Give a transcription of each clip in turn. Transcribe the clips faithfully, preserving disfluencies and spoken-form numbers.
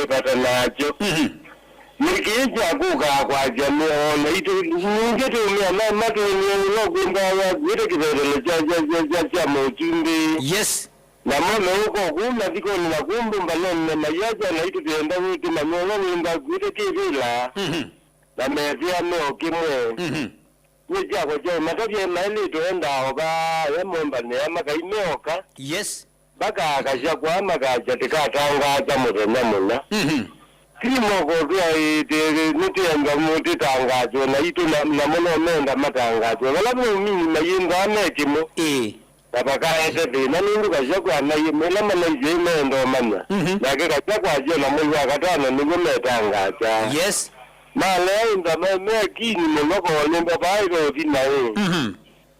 Ĩvata nakyo. Mhm. Nĩ kĩĩ kya kũkaa kwasya nĩ o naitũ ningĩ tũmĩa na matũnĩe ũla ũkwĩmbawa kwĩta kĩvethelo kya, kya, kya, kya, kya mũsumbĩ. Yes. Namo meũka kũu mathikonĩ na kũu mbũmbanonĩ na mayasya naitũ twĩenda wĩtũmanya ũla wĩmba kwĩta kĩvĩla. Mhm. Na methĩa me o kĩmwe. Mhm. Nĩ kyakwa kya matavye maĩlĩtwe endaa o vaa ya mombanĩa makai meoka. Yes. Mbaka akasya kwa makasya tĩkatangaasa mũthenya mũna. Mhm. Ti moko twaĩte nĩtĩenda mũtĩtangaaswe naitũ na, namo no menda matangaaswe. Vala ve ũmini mayĩndaa me kĩmũ. Ĩĩ. Na vakaete thĩna nũndũ kasya kwa naĩ ĩla manaisye meenda ũmanya. Mhm. Nake kasya kwasya na mwei wa katano nĩw'o metangaasa. Yes. Malea ĩndama me akini mũno kolimba vaa ĩve ũthi naĩ. Mhm.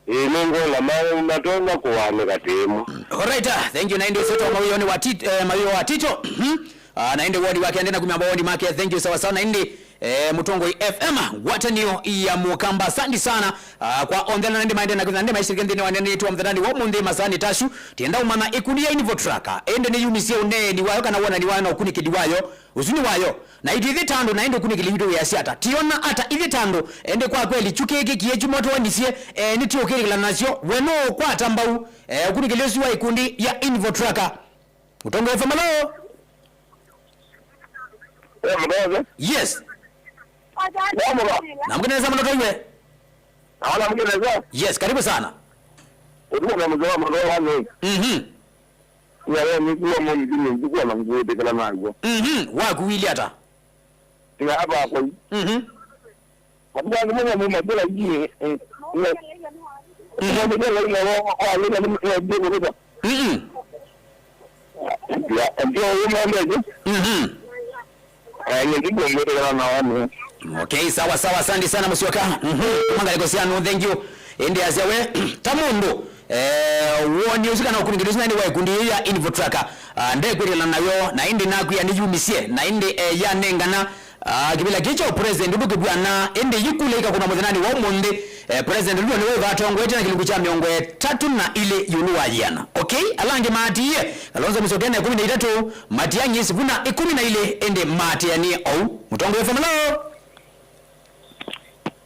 Ĩĩ, nĩngwona ma-, matonya kũwanĩka tĩmu. Alright, ah, thank you. Na ĩndĩ ũsyoto mawĩoni wa Tit-, eh, mawĩo wa Tito. Mhm. Ah, na ĩndĩ wodi wake ende na kumya mawoni make. Thank you sawa sawa. Na ĩndĩ, eh, Mũtongoi F M, ngwatanĩo ya Mũkamba. Asante sana. Ah, kwa onthe na ĩndĩ maende na kwĩtha nĩ maishirike nthĩnĩ wa nene yetu wa mũthenani wa ũmũnthĩ masani tasu. Tienda ũmanya ĩkundi ya Invotracker. Ĩndĩ nĩ yumisye ũneeni wayo kana wonani wayo na ũkunĩkĩli wayo. Ũsu nĩ wayo. Na itũ ithyĩ ta andũ, na ĩndĩ ũkunĩkĩli witũ wĩasya ata? Tiona ata ithyĩ ta andũ, ĩndĩ kwa kweli, kyu kĩĩ kĩkiĩ kyu motwonisye, eh, nĩtũũkĩlĩkĩla nasyo, we nũũkwata mbau, eh, ũkunĩkĩli ũsu wa ĩkundi ya Invotracker? Mũtongoi F M, alo? Eh, Mũtongoi. Yes. Namũka. Namũke nesa mũno taiwe. Naona mke nesa. Yes, karibu sana. Ũtuko na mzee wa mzee wa nini? Mhm. Nĩawe nĩkuwa mũmbi nĩnjikwa na ngwĩtĩkĩla naguo. Mhm. Wakuwile ata? Nĩ hapa kwa. Mhm. Hatuka nĩ mwenye mama bila yeye. Mhm. Ndio kwa kwa kwa kwa kwa kwa. Mhm. Ya, ndio yeye mama. Mhm. Eh, nĩ ndikumbĩtĩkana na wani. Okay, sawa sawa, asante sana Musyoka. Mhm. Mangaliko sianu, thank you. Ĩndĩ asya we, ta mũndũ, eh, woni ũsu kana ũkunĩkĩli ũsu nĩ wa ĩkundi yĩu ya Invotracker. Ah, ndekwĩtĩkana nayo, na ĩndĩ nakwĩa nĩyumisye, na ĩndĩ, eh, yanengana, ah, kĩvĩla kĩĩ kya president ũndũ kĩvw'ana, ĩndĩ yikula ikakũna mũthenani wa ũmũnthĩ. Eh, President Ruto nĩwe ũvatongoetye na kĩlungu kya mĩongo ĩtatũ na ilĩ ĩũlũ wa yĩana. Okay? Ala angĩ maatiie, Kalonzo Musyoka ena ĩkũmi na itatũ, Matiang'i Sifuna ĩkũmi na ilĩ, ĩndĩ maatĩanie ou. Mũtongoi F M, alo?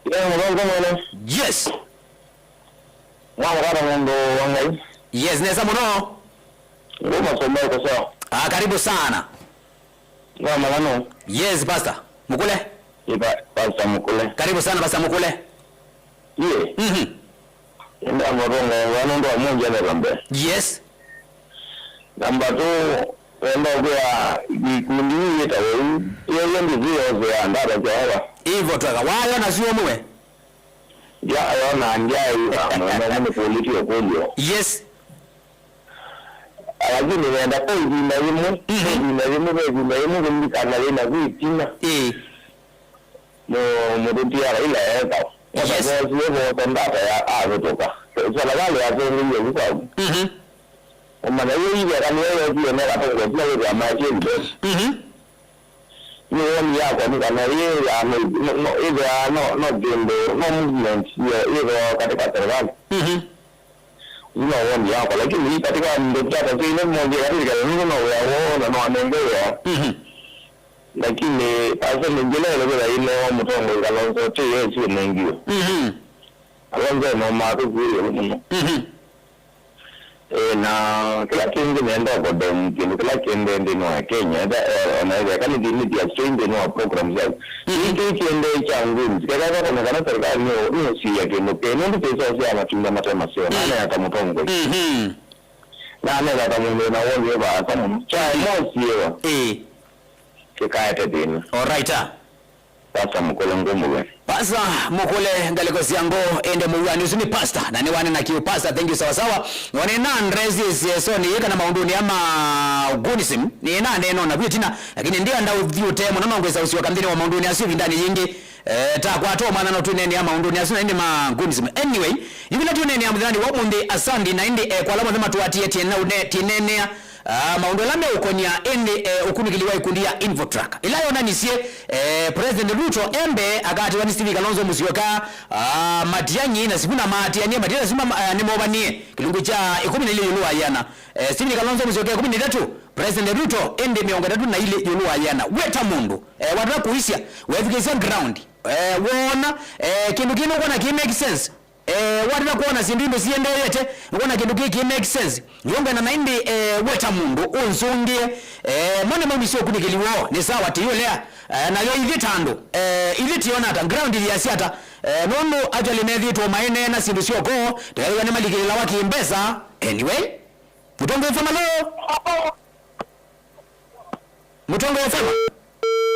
Ye, mũtongoi mwene. Yes. Mwamũkata mũndũ wa Ngai. Yes, nesa mũno. Nguma someko sawa. Ah, karibu sana. Wa malano. Yes, Pastor. Mukule. Ipa, Pastor Mukule. Karibu sana, Pastor Mukule. Ye. Mhm. Enda morongo, wano ndo amunja na kambe. Yes. Namba two, enda kwa ikundi yita wewe. Ye yendi zio ze andara Jehova. Hivyo twaka. Wayo na sio mwe. Ya, yo na ndia yu, mwana mwana political kweli. Yes. Lakini nenda kwa ĩvinda yĩmwe, mhm, kwa ĩvinda yĩmwe, kwa ĩvinda yĩmwe, kũlilikana wĩna kwĩtina. Ĩĩ. Mu-, mũtũtia Raila eka. Yes. Kwa sababu yeye kwa ndata ya avĩtũka. Serikali ya Kenya ndio kwa. Mhm. Umana yeye ile kama yeye ndio ndio kwa kwa kwa kwa kwa. Mhm. Nĩ woni yakwa nĩ kana yĩ ya no, no, no, ĩthĩwa no, no kĩndũ, no movement yĩ, yĩthĩwa katika serikali. Mhm. Ũsu no woni yakwa, lakini katika ndokita ta sio ile mmoja katika ndio no wĩa woo na no anenge wĩa. Mhm. Lakini percentage ile ile ĩnewa mũtongoi Kalonzo ti yesi nengiwe. Mhm. Alonzo no matũkuĩe mũno. Mhm. Eh, na kĩla kĩngĩ nenda condemn kĩndũ kĩla kĩendee nthĩnĩ wa Kenya, etha, eh, ona ethĩa kana nĩ thĩnĩ wa straight nthĩnĩ wa program syaku. Mhm. Kĩĩ kĩendee kya goons, keka kakonekana serikali nĩ, nĩ ũsiĩa kĩndũ kĩ, nũndũ twĩsosea matunda mate maseo, mm, nane ata mũtongoi. Mhm. Nane ata mũndũ na woni vaasa mũno. Kya, mm, mosiĩwa. Ĩĩ. Kĩkaete thĩna. All right, ah. Pastor Mukule ngũmũw'e. Pastor Mukule, ngalĩko sya ngo, ende mũw'ani ũsu nĩ pastor, na nĩ wanena kĩũ pastor, thank you sawa sawa. None na ndresi syesoni yĩ kana maũndũnĩ ama goonism, nĩ na neno na vitina, lakini ndio ndau thiũte mũno no ngwĩsa ũsyoka nthĩnĩ wa maũndũnĩ asu ĩvindanĩ yĩngĩ. Eh, ta kwata ũmanya no twĩneenea maũndũnĩ asu na ĩndĩ ma goonism. Anyway, yĩvĩla twĩneenea mũthenyanĩ wa ũmũnthĩ, asandi na ĩndĩ, eh, kwa ala mothe matũatie tiena une-, tieneenea Ah, maũndũ ala meũkonia ĩndĩ, eh, ũkunĩkĩli wa ikundi ya Invotrack ĩla yonanisye, eh, President Ruto e mbee akatiwa nĩ Stephen Kalonzo Musyoka, ah, Matiang'i na Sifuna maatĩanie, Matiang'i na Sifuna, ah, nĩmovanie kĩlungu kya ĩkũmi na ilĩ ĩũlũ wa yĩana. Eh, Stephen Kalonzo Musyoka ĩkũmi na itatũ, President Ruto, ĩndĩ mĩongo ĩtatũ na ilĩ ĩũlũ wa yĩana. We ta mũndũ, eh, watata kũisya, wethukĩĩsya ground, eh, woona, eh, kĩndũ kĩĩ nũkwona kĩ make sense? Eh, watata kwona syĩndũ indũ siendeete, nũkwona kĩndũ kĩĩ kĩ make sense? Yũngana na ĩndĩ, eh, we ta mũndũ, ũnzũngĩe, eh, mone maumisye ũkunĩkĩli woo, nĩ sawa tĩyũlea, eh, nayo ithyĩ ta andũ, eh, ithyĩ tĩona ata, ground ĩyĩasya ata, eh, nũndũ actually methĩĩtwe maineena syĩndũ syoko, tũyaĩwa nĩ malikĩlĩlawa kĩ mbesa, anyway. Mũtongoi F M, alo? Mũtongoi F M?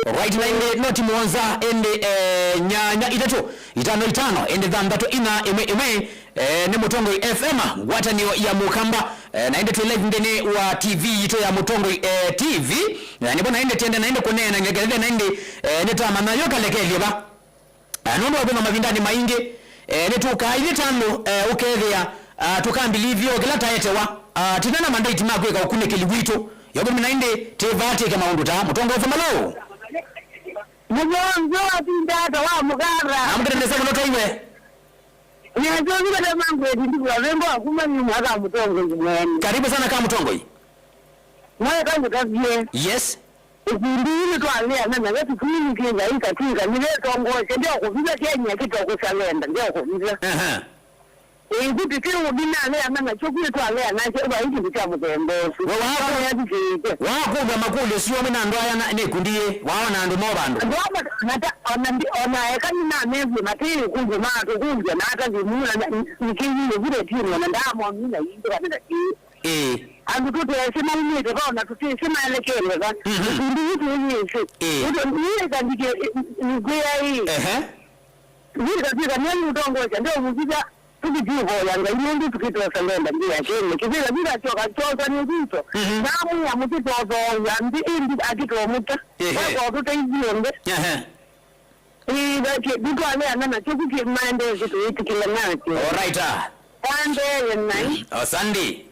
Right, na ĩndĩ noti mũonza, ĩndĩ, eh, nyanya itatũ, itano itano, ĩndĩ thanthatũ, ina, ĩmwe, ĩmwe, eh, nĩ Mũtongoi F M, ngwatanĩo ya Mũkamba, eh, na ĩndĩ twĩ live nthĩnĩ wa T V yitũ ya Mũtongoi, eh, T V, na nĩvo na ĩndĩ tiende na ĩndĩ kũneena ngekelele na ĩndĩ, eh, nĩtamanya yo kalekelye va. Ah, nũndũ wa kwĩthwa mavindanĩ maingĩ, eh, nĩtũkaa ithyĩ ta andũ, eh, ũkethĩa, ah, tũkambilivia o kĩla taetewa, ah, tĩna na mandate ma kwĩka ũkunĩkĩli witũ. Yo kũmina ĩndĩ, tĩvaa tĩke maũndũ ta, Mũtongoi F M, alo? Mũtongoi watinda ata wa mũkatha? Namũkĩte nesa mũno twaiwe. Nĩasũvile ta mangweti ndikũla vembo akuma nyuma aka mũtongoi mwene. Karibu sana ka mũtongoi. Mwae kangũtavie. Yes. Ikundi ii nĩtwaleana nayo tũkĩlikĩla ikatw'ĩka nĩvetongoesya ndeũkũvitha Kenya kĩtokũsalenda ndeũkũvitha. Aha. Ĩĩ, kũtĩ kĩu nĩnaleana nakyo kwĩ twaleana nakyo vai kĩndũ kya mũthemba ũsu. We waaku-, nĩathikĩĩte. Waakũlw'a makũlyo syũmwe na andũ aya na, nĩ ikundi yĩ, waona andũ mo vandũ? Andũ aa mat-, mata-, ona ndi-, ona eka nĩnamethie mate ĩkũlyo maatũkũlya na ata thĩmu na, na, nĩkĩyie vule tiũmwe na ndaamomina yĩndĩ kana ndakĩĩ. Ĩĩ. Andũ tũteesĩ maumĩte va, ona tũtĩsĩ maelekele va. Mhm. Ikundi isu tũyĩsĩ. Ĩĩ. Ũtũ nĩĩkandike nĩkwĩa ĩĩ. Ehe. Vikatw'ĩka nĩe nũtongoesya ndeũmũvitha tũkĩtwĩvoya Ngai nũndũ tũkĩtosa ngenda nthĩ ya Kenya. Kĩvĩla vikasyoka kyosanĩe Kristo. Mhm. Namwĩa mũtĩtothooya nthĩ ĩndĩ akĩtomũta. Ehe. Wekwa ũtũteithie onthe. Ehe. Ĩĩ, nĩtwaleana nakyo kũkĩ maendeesye tũyĩtĩkĩla nake. All right, ah. Tandee nai. Asante.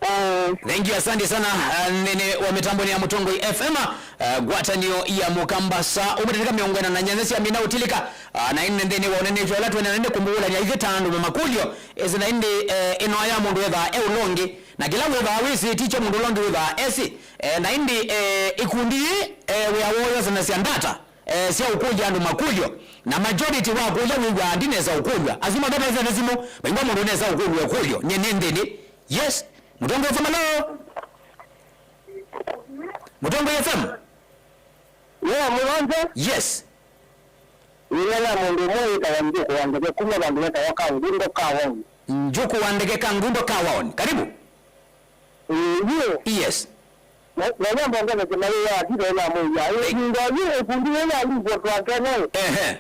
Eh. Thank you, asante sana. Ah, nene wa mitamboni ya Mũtongoi F M, ah, ngwatanĩo ya Mũkamba saa ũmwe ndatĩka mĩongo ĩna na nyanya sya mina ũtilĩka. Ah, na ĩndĩ nthĩnĩ wa ũnenetyo ũla twĩna nene kũmũũlany'a ithyĩ ta andũ ma makũlyo. Ĩsĩ na ĩndĩ, eh, ĩnoa ya mũndũ wĩthaa e ũlongi. Na kĩla wĩthaa wĩsĩ, ti kyo mũndũ ũlongi wĩthaa esĩ. Eh, na ĩndĩ, eh, ikundi ii, eh, wĩa woo yosanasya ndata, eh, sya ũkũlya andũ makũlyo, na majority wa kũlya wĩw'aa ndinesa ũkũlw'a. Asu mathomeete nĩ simũ, maigua mũndũ nesa ũkũlw'a ũkũlyo, nye nĩ nthĩnĩ. Yes, Mũtongoi F M, alo? Mũtongoi F M? Yeah, Mũlonze? Yes. Nĩneena mũndũ ũmwe wĩtawa Njũkũ wa Ndeke kuma vandũ vetawa Kangundo Kawaoni. Njũkũ wa Ndeke Kangundo Kawaoni. Karibu. Ĩĩ, yes. Na, na nyamba ngavete mawĩya atito na mũya. Ĩvinda yĩ ĩkundi yĩ ya Livo twakene. Ehe.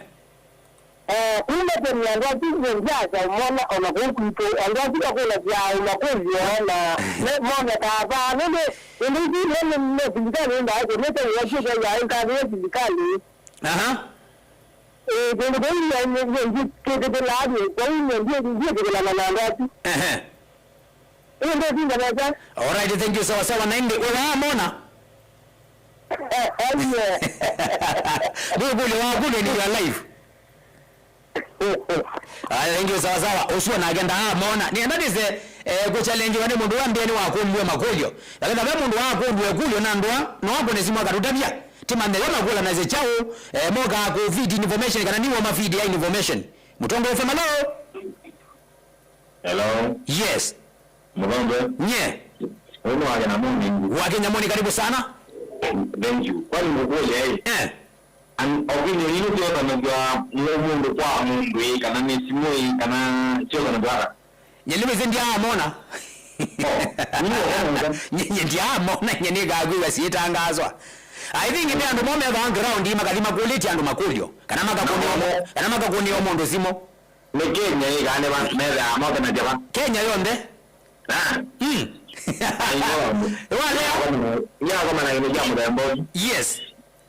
Eh, kuma tene andũ asu ndyasa ũmona ona kũu kwitũ. Andũ asu makũlasya ũmakũlyo na me, monekaa vaa. Nũndũ, nũndũ isu nene nene silikalĩ ndaĩte, nĩte wĩasyĩte yaĩ nkathĩe silikalĩ. Aha. Eh, kĩndũ kĩu nĩ, nĩ, nĩ, nĩ, kĩtĩkĩlaa nĩ, kĩu nĩ, nĩ, nĩ, nĩ, kĩtĩkĩlana na andũ asu. Ehe. Ĩĩ, ndĩsinda nesa. All right, thank you, sawa sawa. Na ĩndĩ, we waamona? Eh, eh, yeah. Nĩ ũkũlyo waku, nĩ your life. Aya, thank you, sawa sawa. Ũsu onake ndaamona. Nĩenda nĩse, eh, kũchallengewa nĩ mũndũ wa mbee nĩ wakũlw'e makũlyo. Lakini ve mũndũ wakũlw'e ĩkũlyo na ndũa, no akũne simũ akatũtavya. Tĩmanthe yo makũlanasya kyaũ, eh, mokaa kũ feed information kana niwo ma feed ya information. Mũtongoi F M, alo? Hello. Yes. Mũthombe. Nye. Ũyũ nĩ wa Kĩnyamũni. Wa Kĩnyamũni, karibu sana. Thank you. Kwani ngũkũlya ĩ? Eh. An opinion ino syosanagwa nĩ mũndũ kwa mũndũ ĩ, kana nĩ simũ ĩ, kana syosanagwa ata? Nye nĩwĩsĩ ndyaamona. Oh, nĩ ũkũmũka. Nye, nye ndyaamona, nye nĩkakwĩw'a syĩtangaswa. I think nĩ andũ mo me background makathi makũlĩtye andũ makũlyo, kana makakũnĩa, kana makakũnĩa mũndũ simũ. Nĩ Kenya ĩ kana nĩ va methĩawa mokanasya va? Kenya yonthe. Ah. Mm. Aiyo. Walea. Nĩakomana kĩndũ kya mũthemba ũsu. Yes.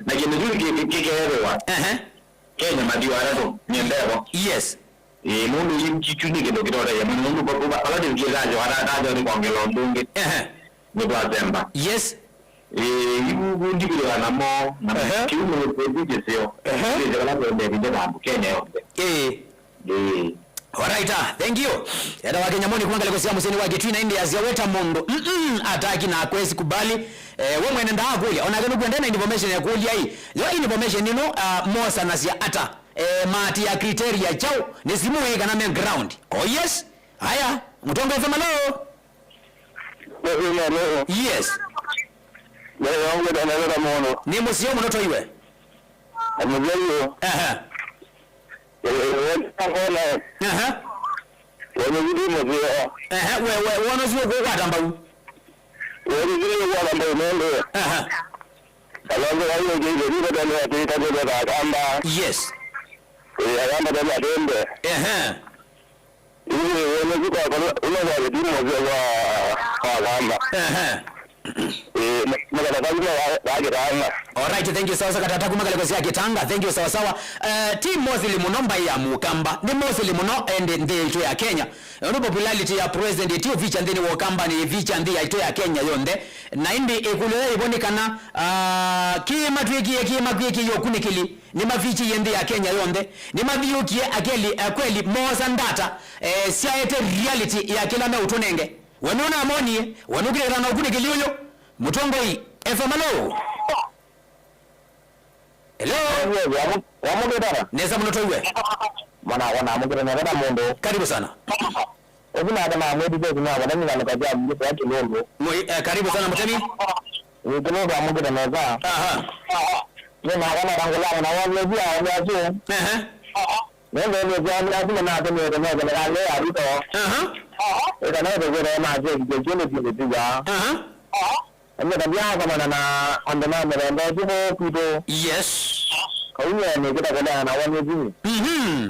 Na kĩndũ kĩu kĩ-, kĩ-, kĩkeethĩwa. Ehe. Kenya mathiwa atatũ, nĩ ndevo. Yes. Ĩĩ, nũndũ yu kĩu nĩ kĩndũ kĩtoteya mũno, nũndũ va-, va-, vala tũvikĩte ajo, ata-, atajo nĩ kwongela ũndũ ũngĩ. Ehe. Nĩtwasemba. Yes. Ĩĩ, yu ndikwĩthĩwa namo, na ehe, kĩu nĩ kĩseo. Ehe. Twĩse vala tũendee vĩndĩ vandũ, Kenya yonthe. Ĩĩ. Ĩĩ. Alright, ah, thank you. Enda wa Kenya moni kuma ngalĩko sya mũsyĩnĩ wa Kitui na ĩndĩ asya weta mũndũ. Mm-mm, ataki na akwesi kubali. Eh, we mwene ndaakũlya. Onake nũkwenda na information ya kũlya ĩ. Yo information ĩno, ah, mosanasya ata? Eh, maati ya criteria chao, nĩ simu ĩ kana me ground. Oh yes. Haya, Mũtongo F M, hello. Yes, hello. Yes. Leo wangu ndio ndio mono. Nĩ mũseo mũno toiwe. Amuzio. Aha. Eh, eh, ngona. Aha. Wene zili muzio. Aha, we, we, wono zio kwa tamba u. Wene zili kwa tamba u nende. Aha. Alonzo wa hiyo ndio ndio ndio ndio ndio ndio kamba. Yes. Eh, kamba ndio ndio. Aha. Ĩĩ, wene ziko kwa, kwa, kwa, kwa, kwa kamba. Aha. Eh, na, na kata kama ya, ya kitanga. Alright, thank you sawa sawa, Katata kuma ngalĩko sya Kitanga. Thank you sawa sawa. Eh, ti mostly mũno mbaĩ ya Mũkamba. Nĩ mostly mũno ende nthĩ yaitũ ya Kenya. Nũndũ popularity ya president ĩtĩ ũvicha nthĩnĩ wa Ũkamba nĩ ĩvicha nthĩ yaitũ ya Kenya yonthe. Na ĩndĩ ĩkũlyo ya ĩvo nĩ kana, ah, kĩĩ matwĩkie, kĩĩ matwĩkie ũkunĩkĩli. Nĩmavikie nthĩ ya Kenya yonthe. Nĩmathiũkie akeli, eh, kweli moosa ndata, eh, syaete reality ya kĩla meũtũnenge. We nũnamonie, we nũkĩlĩkana na ũkunĩkĩli ũyũ. Mũtongoi F M, hello. Hello. Wamũkĩtana? Nesa mũno toiwe. Mwana wakwa namũkĩte nesa na mũndũ. Karibu sana. Ũsu nake namwĩtĩte kũnaa vata nĩvanĩka kya mũndũ kwa kĩlũndũ. Mwi-, eh, karibu sana Mũtemi. Ĩ, kĩlũndũ amũkĩte nesa. Aha. Nĩ nake natangũlana na wamwĩthia aũme asu. Ehe. Nende nĩ kwa mna kuma na tene tene tene kale arito. Aha. Ĩkana ĩtũkwĩra na kĩndũ kĩu nĩ kĩndũ tiga. Aha. Ende tabia akomana na andũ ma mũthemba ũsu kũu kwitũ. Yes. Kauye nĩ kĩta kũleana na wamwĩthia. Mhm.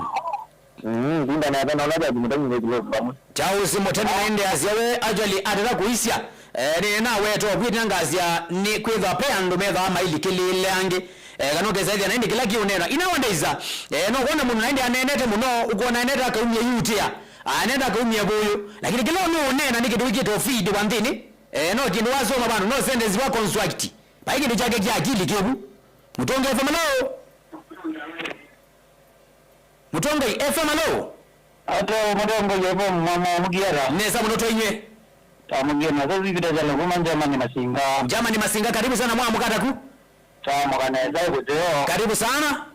Mm, ndinda nete na ũla Jaji Mũtemi nĩ kĩlũndũ vamwe. Charles Mũtemi na ĩndĩ asya we actually atata kũisya, eh, nĩ naweta ũkwĩtya ngasya nĩ kwĩthwa pe andũ methwa mailikĩlĩĩle angĩ. Eh, kana ũkesa ĩthĩa na ĩndĩ kĩla kĩũneena. In nowadays, eh, no kwona mũndũ na ĩndĩ aneenete mũno, ũkwona aneenete akaumia yutia, aneenete akaumia vũyũ. Lakini kĩla ũnũũneena nĩ kĩndũ wĩkĩte feed wa nthĩnĩ. Eh, no kĩndũ wasoma vandũ, no sentence wa construct. Vai kĩndũ kyake kya akili kĩvu. Mũtongoi F M, hello. Mũtongoi F M, hello. Ate Mũtongoi F M, mama mũkiera. Nesa mũno toinywe. Tamũkie na sasa hivi tajala kuma Germany Masinga. Germany Masinga, karibu sana mwa mkataku. Tamoka nesa kuteo. Karibu sana.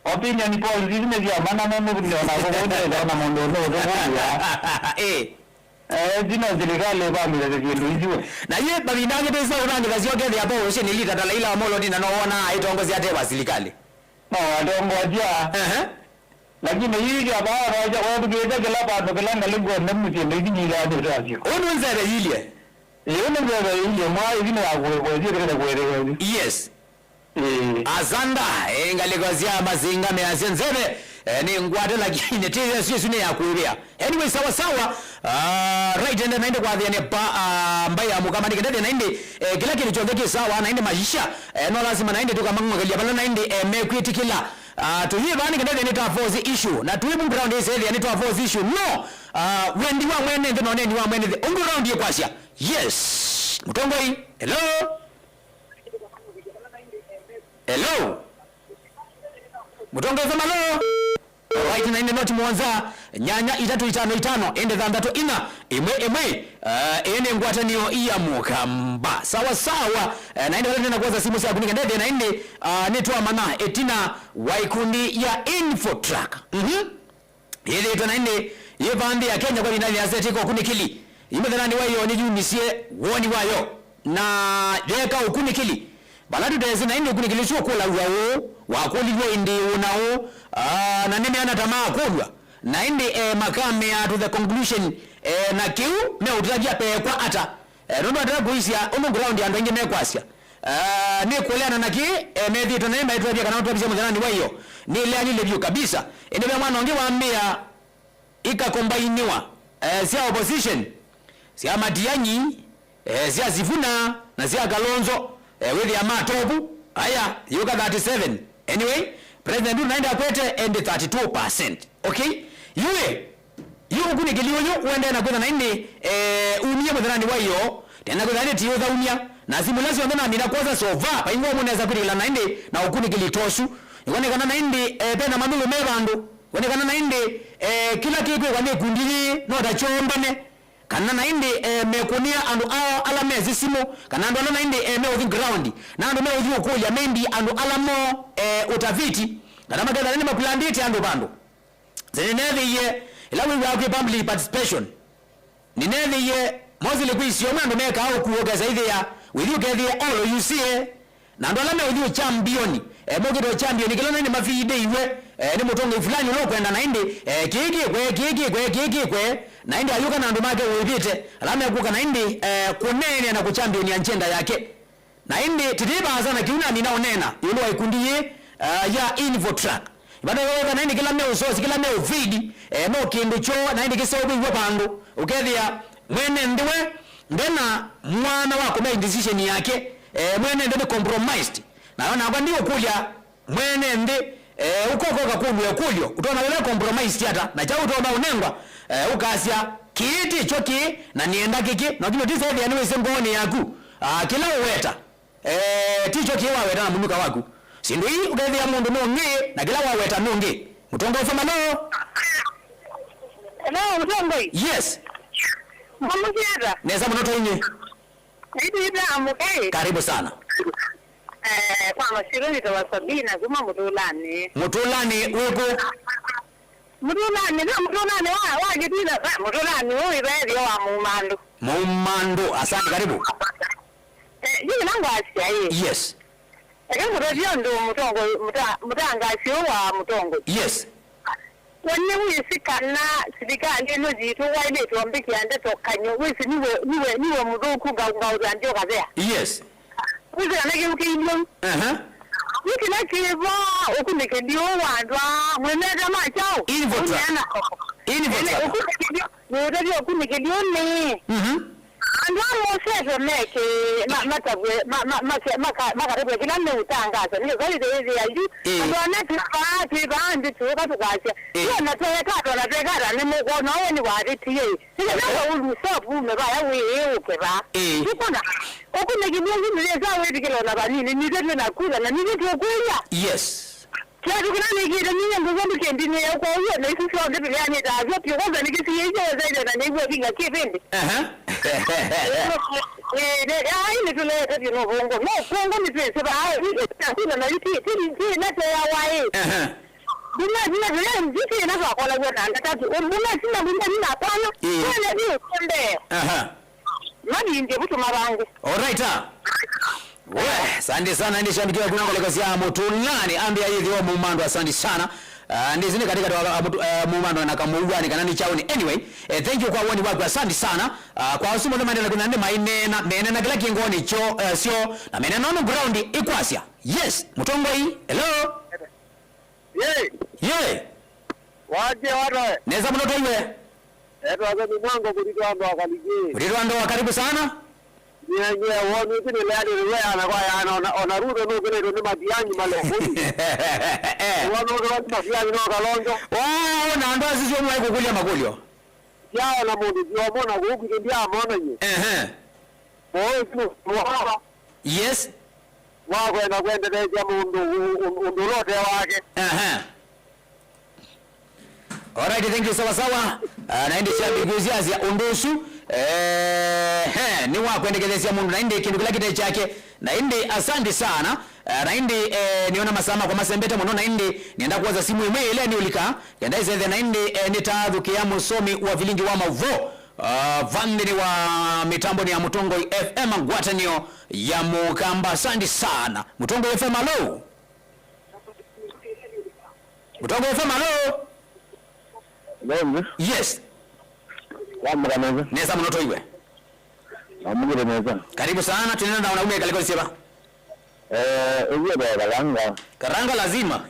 Opinion polls ici nĩ sya mana nene vile ona kũkũndĩla ona mũndũ ũndũ ũtũkũlya. Eh. Eh, zino serikali ĩvangĩle syĩndũ isu we. Na yĩ mavinda angĩ twĩsĩ ũvangĩthasya ũkethĩa po ũsĩ nĩ lita ta Raila Amolo Odinga no wona aitongosya ate wa serikali. No atongosia. Ehe. Lakini hii ya baba wacha kwa tukite kila pato kila ngalingwa nemu syĩndũ ici nyiga ndio tasio. Ũndũ nzeve yilye. Ĩĩ nĩ nzeve yilye mwa ivi nĩ ya kuwekwa isu kile kuwekwa isu. Yes. Ĩĩ. Asanda, eh, ngalĩko sya Masinga measya nzeve, eh, nĩ ngwate lakini tĩsyo isu nĩ ya kũĩvĩa. Anyway, sawa sawa. Ah, right, ende naende kwathĩane pa, ah, mbai ya Mũkamba nĩ kĩndethĩa naende, eh, kĩla kĩndũ kyonthe kĩ sawa naende maisha, eh, no lazima naende tũkamang'okelya vala naende, eh, mekwĩtĩkĩla. Ah, tũyĩva nĩ kĩndethĩa nĩ twa force issue. Na tũĩ mu ground ĩsethĩa nĩ twa force issue. No, ah, wendi wa mwene nthĩ na ũneeni wa mwene nthĩ. Ũngĩ ground ĩkwasya. Yes. Mũtongoi. Hello. Hello. Mũtongoi F M, hello. Right, na ĩndĩ noti mũonza, nyanya, itatũ, itano, itano, ĩndĩ thanthatũ, inya, ĩmwe, ĩmwe. Eh, ĩĩ nĩ ngwatanĩo ya Mũkamba. Sawa, sawa. Eh, na ĩndĩ vala tena kwosa simũ syaku nĩ kenda ĩthĩna ĩndĩ, ah, nĩ twamana ĩtina wa ikundi ya Infotrack. Mhm. Yĩthĩĩtwe na ĩndĩ yĩva nthĩ ya Kenya kwa ĩvinda yĩasya ĩtĩka ũkunĩkĩli. Yu mũthenyanĩ wa ĩyoo nĩyumisye woni wayo na yeeka ũkunĩkĩli. Vala tũtesĩ na ĩndĩ ũkunĩkĩli ũsu ũkũlaw'a ũũ, wakũlilw'e ĩndĩ ũũ na ũũ, aa, na nĩmeana ta maakũlw'a. Na ĩndĩ, eh, makamea to the conclusion, eh, na kĩu meũtavya peekwa ata? Eh, nũndũ atata kũisya ũndũ ground andũ aingĩ mekwasya. Ah, nĩkũleana na kĩ, eh, methĩĩtwe naĩ maitwavya kana ũtwavisya mũthenyanĩ wa ĩyoo. Nĩleanile vyũ kabisa. Ĩndĩ ve mwana ũngĩ wambĩa ikakombainiwa, eh, sya opposition, sya Matiang'i, eh, sya Sifuna, na sya Kalonzo, eh, wĩthĩa matovu, aya, yũka thirty-seven. Anyway, President Ruto naende akwete endi thirty-two percent. Okay? Yue, yu ũkunĩkĩli ũyũ ũendee na kwĩtha na ĩndĩ, eh, umie mũthenyanĩ wa ĩyoo, tena kwĩtha ĩndĩ ti ũthaumya, na simũ ila syonthe namina kwosa so far, vaingwa ũmwe nesa kwĩtĩkĩla na ĩndĩ na ũkunĩkĩli ta ũsu. Nĩkwonekana na ĩndĩ, eh, pena mathũlũ me vandũ. Wone kana na ĩndĩ, eh, kĩla kĩkwĩkwa nĩ ĩkundi yĩĩ no ta kyombane, kana na ĩndĩ, eh, mekũnĩa andũ ao ala mesĩ simũ, kana andũ ala na ĩndĩ, eh, meũthi ground, na andũ meũthi ũkũlya maybe andũ ala mo, eh, ũtaviti, kana makethana nĩmakulandĩte andũ vandũ. Nĩneethĩie ĩla wĩw'aa kwĩ public participation. Nĩneethĩie mostly kwĩ isio imwe andũ mekaa ũkũũ ũkesa ĩthĩa wĩthi ũkethĩe all ũyusie, na andũ ala meũthi ũchambioni, eh, mokĩte ũchambioni kĩla nĩ nĩmafiidĩiwe, eh, nĩ mũtongoi fulani ũla ũkwenda na ĩndĩ, eh, kĩĩ kĩkwe, kĩĩ kĩkwe, kĩĩ kĩkwe, na ĩndĩ ayũka na andũ make wĩvĩte, ala mekũka na ĩndĩ, eh, kũneenea na kũchambionia njenda yake. Na ĩndĩ tĩtĩvaa sana kĩu namina ũneena ĩũlũ wa ĩkundi yĩĩ, uh, ya Invotrack. Ĩvata yĩĩ kana ĩndĩ kĩla meũsosi, kĩla meũvidi, eh, no kĩndũ kyoo, na ĩndĩ kĩseũvĩw'e vandũ. Ũkethĩa mwene nthĩ we ndena mwana wa kũmake decision yake, eh, mwene nthĩ nĩ compromised. Na nakwa ndiũkũlya mwene nthĩ, eh, ũkoka ũkakũlw'a ĩkũlyo, ũtonya wĩla compromise ata, na kyaũ ũtonya ũnengwa, eh, ũkasya, "Kĩĩ ti kyo kĩĩ, na nĩenda kĩkĩ," na kĩno tĩsethĩa nĩwĩsĩ ngoonĩ yaku, ah, kĩla ũweta, eh, ti kyo kĩĩ waweta na mũnuka waku. Syĩndũ ii ũkethĩa mũndũ nũngĩ, na kĩla waweta nũngĩ. Mũtongoi F M, alo? Hello, Mũtongoi. Yes. Mwamũkĩta? Nesa mũno twainye. Nĩtwĩtaa mũkai. Karibu sana. Eh, kwa masyĩtwa nĩtawa Sabina kuma Mũtũlanĩ. Mũtũlanĩ wĩkũ? Mũtũlanĩ, no Mũtũlanĩ wa, wa Kĩtila, eh, Mũtũlanĩ ũũ wĩvaethio wa Mũmandũ. Mũmandũ, asante, karibu. Eh, yu kĩla ngwasya ĩ. Yes. Eke mũtavye ũndũ mũtongoi, mũta-, mũtangaasi ũũ wa mũtongoi. Yes. We nĩwĩsĩ kana silikalĩ ĩno yitũ waĩlĩte ũmbĩkĩa ndeto kany'o, wĩsĩ nĩwe, nĩwe, nĩwe mũthũku ngau, ngaũthambya ũkathea. Yes. Wĩsĩ kana kĩu kĩilyĩ? Aha. Nĩ kĩla kĩvo ũkunĩkĩli ũũ wa andũ aa mwĩmeta ma kyaũ? Invotrack. Ũneena. Invotrack. Ũkunĩkĩli, nĩũtavya ũkunĩkĩli ũũ nĩ. Mhm. Andũ amwe ũsete meke, ma-, matavwe, ma-, ma-, mase-, maka-, makatavwe kĩla meũtangaasa. Nĩ kĩkweli ĩthĩa yu. Ĩĩ. Andũ ana twĩ vaa, twĩ vaa nthĩ tũũka tũkasya. Ĩĩ. Yu ona tweka, ona tweka ata nĩmũkwona ũũ nĩwavĩtie. Nĩ kenda ũlũsa ũvume vaya wĩĩ ũke vaa. Ĩĩ. Tũkwona, ũkunĩkĩli ũsu nĩwĩsa wĩtĩkĩla ona vanini, nitwe twĩ na kula, na nitwe tũkwĩya. Yes. Kĩatũ kĩla nĩkĩte ninyie ngũsya ndũkendinĩĩa kwa ũw'o, na isu syonthe tũleanĩte nasyo vyũ, kwanza nĩkĩsiĩĩsye wesaĩte na nĩw'e vinya kĩvĩndĩ. Aha. Ĩĩ, ĩĩ, ai nĩtũleete vyũ nũvũngũ. No kwongũ nĩtwĩsĩ vaa, ĩĩ, ĩĩ, ĩĩ, na yu ti, ti, ti, ti, nateawa ĩ. Aha. Ndume, ndume, ndume, ndume, ndume twakolaw'a na ndata tu. Ndume, ndume, ndume, ndume, apana. Ĩĩ. Ndume, ndume, ndume. Aha. Mavindye vutu mavangu. Alright, ah. We, asante sana, nĩ shabiki waku na ngalĩko sya Mũtũlanĩ, ambĩa yĩthĩwa Mũmandũ, asante sana. Ah, ndĩsĩ nĩ katikati wa, ah, Mũtũ-, eh, Mũmandũ na Kamũuanĩ kana nĩ kyaũnĩ. Anyway, eh, thank you kwa woni waku, asante sana. Ah, kwa asu mothe maendele kuna nĩ mainena, menena kĩla kĩngoni kyo, eh, syo, na menena ũndũ ground ĩkwasya. Yes, mũtongoi, hello? Ye. Ye. Waje watoe. Nesa mũno twaĩwe. Etwa Soni Mwango kũlitwa andũ akaliki. Kũlitwa andũ wa karibu sana. Nye, nye, woni ĩti nĩ leani nĩ weana kwa yana ona, ona Ruto nũkĩlĩtwe nĩ Matiang'i malokũi. Wona ũndũ wa Matiang'i no Kalonzo. Wao na andũ asu sio mwaĩ kũkũlya makũlyo. Yaona mũndũ siomona kũu kwitũ ndiamona nye. Ehe. Kwa hiyo, sio, Yes. Wakwenda kwendetheesya mũndũ ũ-, ũ-, ũndũ ũla ũte wake. Aha. Alright, thank you, sawa sawa. Ah, na ĩndĩ syambĩkĩsya asya ũndũ ũsu. Eh, he, nĩ wa kwendeketheesya mũndũ, na ĩndĩ kĩndũ kĩla kĩte kyake. Na ĩndĩ asante sana. Ah, na ĩndĩ, eh, nĩona masaa makwa masembete mũno, na ĩndĩ nĩenda kwosa simũ ĩmwe ĩla nĩũlika. Kenda ĩsethe na ĩndĩ, eh, nĩtathũkĩa mũsomi wa vilingi wa maũvoo. Ah, vandĩnĩ wa mĩtambonĩ ya Mũtongoi F M ngwatanĩo ya Mũkamba. Asante sana. Mũtongoi F M, alo? Mũtongoi F M, alo? Hello. Yes. Wamũka nesa? Nesa mũno twaĩwe. Wamũkĩte nesa? Karibu sana. Twĩnenda nawe na ume kaliko sieva. Eh, ũyũ ndio Karanga. Karanga lazima.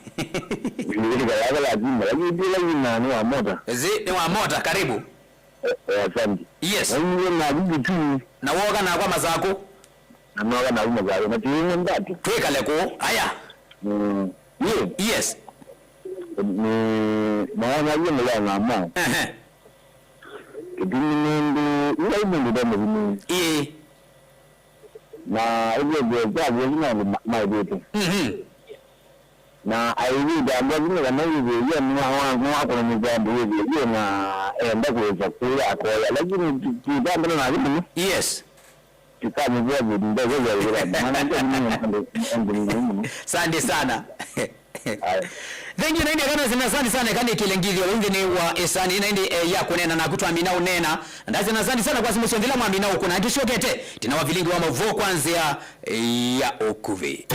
Ndio Karanga lazima. Lakini bila ina ni wa mota. Zi, nĩ wa mota, karibu. Eh, eh, asante. Yes. Na yule na bibi tu. Na woka na kwa Masakũ. Na noka na uma zao. Na timu ndatu. Twĩkale kũ. Aya. Mm. Ye. Yes. Ni maana yule ni ya mama. Ehe. Kĩtumi nĩ ndũ ila mũndũ ndomũthimi. Ĩĩ. Na ĩvĩndĩ kya vũthi na andũ ma-, maĩvĩte. Mhm. Na aĩvĩte andũ asu nĩ kana wĩthĩe nĩwakũnanĩsya andũ wĩthĩe na enda kũĩsa kũya akoya, lakini tũitambana nake mũno. Yes. Tũkamĩvea vĩndĩ ndeweza wĩra mwanake nĩ mũndũ mũno. Sande sana. Aya. Thank you, naende kana sina sande sana kana kile ngithio wengine wa esani naende eh, ya kunena na kutwamina unena. Ndasina sande sana kwa simu sio ndila mwamina ukuna tushokete. Tina wavilingi wa mavo kwa nzia eh, ya ukuvi.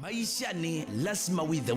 Maisha ni lazima withe